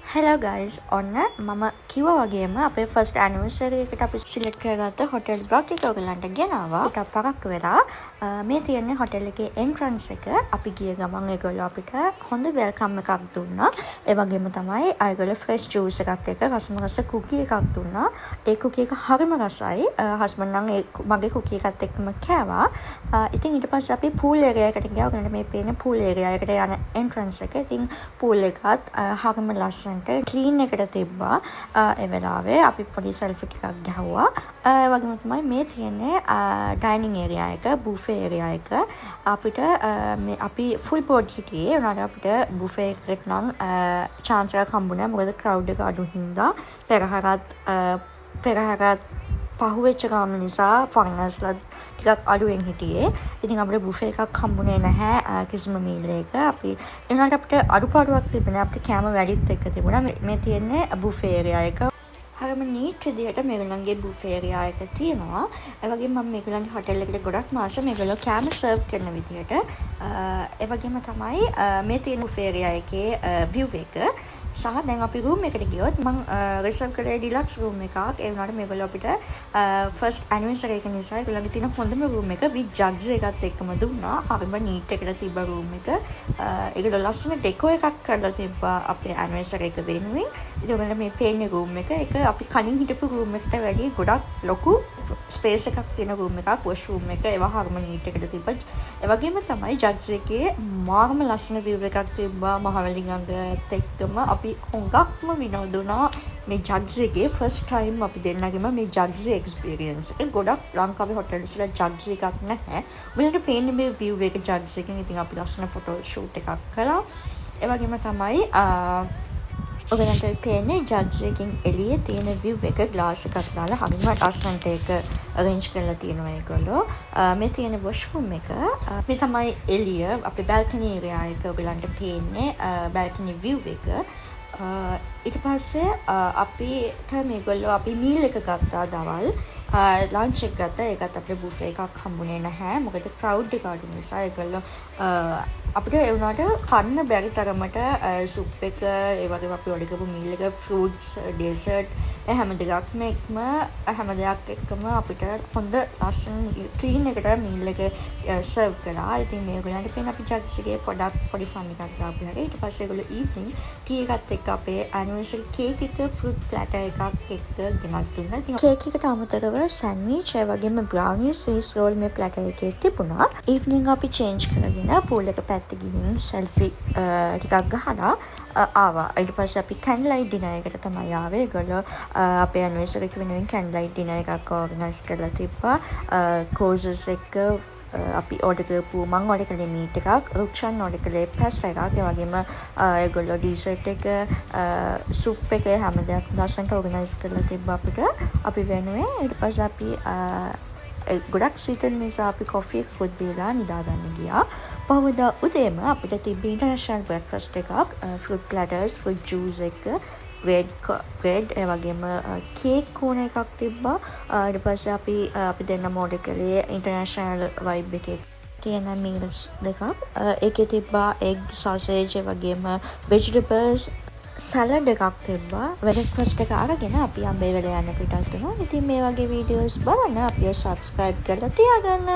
Hello guys, ඔන්න මම කිව්වා වගේම අපේ ෆස්ට් ඇනිවර්සරි එකට අපි සිලෙක්ට් කරගත්ත හොටෙල් ව්ලොග් එක ඔයගලන්ට ගෙනාවා. ටිකක් පරක්කු වෙලා. මේ තියෙන්නේ හොටෙල් එකේ එන්ට්‍රන්ස් එක. අපි ගිය ගමන් ඒගොල්ලෝ අපිට හොඳ welcome එකක් දුන්නා. ඒ වගේම තමයි ඒගොල්ලෝ ෆ්‍රෙෂ් ජූස් එකක් එක්ක රසම රස කුකී එකක් දුන්නා. ඒ කුකී එක හරිම රසයි. හස්බන්ඩ් නම් ඒ මගේ කුකී එකත් එක්කම කෑවා. ඉතින් ඊට පස්සේ අපි පූල් ඒරියා එකට ගියා. ඔයගලන්ට මේ පේන පූල් ඒරියා එකට යන එන්ට්‍රන්ස් එක. ඉතින් පූල් එකත් හරිම ලස්සනට ක්ලීන් එකට තිබ්බා. ඒ වෙලාවේ අපි පොඩි සෙල්ෆි ටිකක් ගැහුවා. ඒ වගේම තමයි මේ තියෙන්නේ ඩයිනින් ඒරියා එක, බුෆේ ඒරියා එක. අපිට මේ අපි ෆුල් බෝඩ් හිටියේ. ඒ වුණාට අපිට බුෆේ එකට නම් චාන්ස් එකක් හම්බුනේ නෑ. මොකද ක්‍රවුඩ් එක අඩු හින්දා පෙරහැරත් පහුවෙච්ච ගාම නිසා ෆොරිනර්ස්ලා ටිකක් අඩුවෙන් හිටියේ. ඉතින් අපිට බුෆේ එකක් හම්බුනේ නැහැ කිසිම මීල් එකක. අපි ඒ වුණාට අපිට අඩුපාඩුවක් තිබුණේ නෑ. අපිට කෑම වැඩිත් එක්ක තිබුණා. මේ තියෙන්නේ බුෆේ ඒරියා එක. හරිම නීට් විදිහට මේගොල්ලන්ගේ බුෆේ ඒරියා එක තියෙනවා. ඒ වගේම මම මේගොල්ලන්ගේ හොටෙල් එකට ගොඩක්ම ආස මේගොල්ලෝ කෑම සර්ව් කරන විදිහට. ඒ වගේම තමයි මේ තියෙන බුෆේ ඒරියා එකේ විව් එක. සහ දැන් අපි රූම් එකට ගියොත් මං රිසර්ව් කළේ ඩිලක්ස් රූම් එකක්. ඒ වුණාට මේගොල්ලෝ අපිට ෆස්ට් ඇනිවර්සරි එක නිසා ඒගොල්ලන්ගේ තියෙන හොඳම රූම් එක විත් ජග්ස් එකත් එක්කම දුන්නා. හරිම නීට් එකට තිබ්බ රූම් එක. ඒගොල්ලෝ ලස්සන ඩෙකෝ එකක් කරලා තිබ්බා අපේ ඇනිවර්සරි එක වෙනුවෙන්. ඉතින් ඔයගොල්ලන්ට මේ පේන්නේ රූම් එක. ඒක අපි කලින් හිටපු රූම් එකට වැඩිය ගොඩක් ලොකු ස්පේස් එකක් තියෙන රූම් එකක්. වොෂ් රූම් එක ඒවා හරිම නීට් එකට තිබ්බා. ඒ වගේම තමයි ජග්ස් එකේ මාරම ලස්සන විව් එකක් තිබ්බා මහවැලි ගඟත් එක්කම. අපි හුඟක්ම විනෝද වුණා මේ ජග්ස් එකේ. ෆස්ට් ටයිම් අපි දෙන්නගෙම මේ ජග්ස් එක්ස්පීරියන්ස් එක. ගොඩක් ලංකාවේ හොටෙල්ස් වල ජග්ස් එකක් නැහැ. ඔයාලට පේන්නේ මේ විව් එක ජග්ස් එකෙන්. ඉතින් අපි ලස්සන ෆොටෝ ෂූට් එකක් කළා. ඒ වගේම තමයි ඔයගලන්ට පේන්නේ ජග්ස් එකෙන් එළියේ තියෙන විව් එක. ග්ලාස් එකක් දාලා හරිම ලස්සනට ඒක අරේන්ජ් කරලා තියෙනවා ඒගොල්ලෝ. මේ තියෙන වොෂ්රූම් එක. මේ තමයි එළිය අපේ බැල්කනි ඒරියා එක. ඔයගලන්ට පේන්නේ බැල්කනි විව් එක. ඊට පස්සේ අපිට මේගොල්ලෝ අපි මීල් එක ගත්තා, දවල් ලන්ච් එක ගත්තා. ඒකත් අපිට බුෆේ එකක් හම්බුනේ නැහැ. මොකද ක්‍රවුඩ් එක අඩු නිසා ඒගොල්ලෝ අපිට ඒ වුණාට කන්න බැරි තරමට සුප් එක, ඒ වගේම අපි ඕඩර් කරපු මීල් එක, ෆෘට්ස්, ඩෙසර්ට්, ඒ හැම දෙයක්ම එක්ම හැම දෙයක් එක්කම අපිට හොඳ ලස්සන ක්ලීන් එකට මීල් එක සර්ව් කළා. ඉතින් මේගොල්ලන්ට පේන අපි ජග්ස් එකේ පොඩක් පොඩි ෆන් එකක් දාපු හැටි. ඊට පස්සේ ඒගොල්ලෝ ඊව්නින් ටී එකත් එක්ක අපේ ඇනිවර්සරි කේක් එක ෆෘට් ප්ලැටර් එකක් එක්ක ගෙනත් දුන්නා. ඉතින් කේක් එකට අමතරව සෑන්ඩ්විච්, ඒ වගේම බ්‍රවුනි, ස්විස් රෝල් මේ ප්ලැටර් එකේ තිබුණා. ඊව්නින් අපි චේන්ජ් කරගෙන පූල් එක පැත්තේ ගිහින් සෙල්ෆි ටිකක් ගහලා ආවා. ඊට පස්සේ අපි කැන්ඩල් ලයිට් ඩිනර් එකට තමයි ආවේ. ඒගොල්ලෝ අපේ ඇනිවර්සරි එක වෙනුවෙන් කැන්ඩල් ලයිට් ඩිනර් එකක් ඕගනයිස් කරලා තිබ්බා. කෝසස් එක්ක අපි ඕඩර් කරපු, මං ඕඩර් කළේ මීට් එකක්, රුක්ෂන් ඕඩර් කළේ පැස්ටා එකක්. ඒ වගේම ඒගොල්ලෝ ඩිසර්ට් එක, සුප් එක, හැම දෙයක්ම ලස්සනට ඕගනයිස් කරලා තිබ්බා අපිට අපි වෙනුවෙන්. ඊට පස්සේ අපි ගොඩක් සීතල නිසා අපි කොෆි එකකුත් බීලා නිදා ගන්න ගියා. පහුවදා උදේම අපිට තිබ්බ ඉන්ටර්නැෂනල් බ්‍රෙක්ෆාස්ට් එකක්, ෆෘට් ප්ලැටර්ස්, ෆෘට් ජූස් එක, බ්‍රෙඩ් බ්‍රෙඩ්, ඒ වගේම කේක් කෝනර් එකක් තිබ්බා. ඊට පස්සේ අපි අපි දෙන්නම ඕඩර් කළේ ඉන්ටර්නැෂනල් වයිබ් එකේ තියෙන මීල්ස් දෙකක්. ඒකේ තිබ්බා එග්, සොසේජ්, ඒ වගේම වෙජිටබල්ස් සැලඩ් එකක් තිබ්බා. බ්‍රෙක්ෆාස්ට් එක අරගෙන අපි අම්බේවල යන්න පිටත් වුණා. ඉතින් මේ වගේ වීඩියෝස් බලන්න අපිව සබ්ස්ක්‍රයිබ් කරලා තියාගන්න.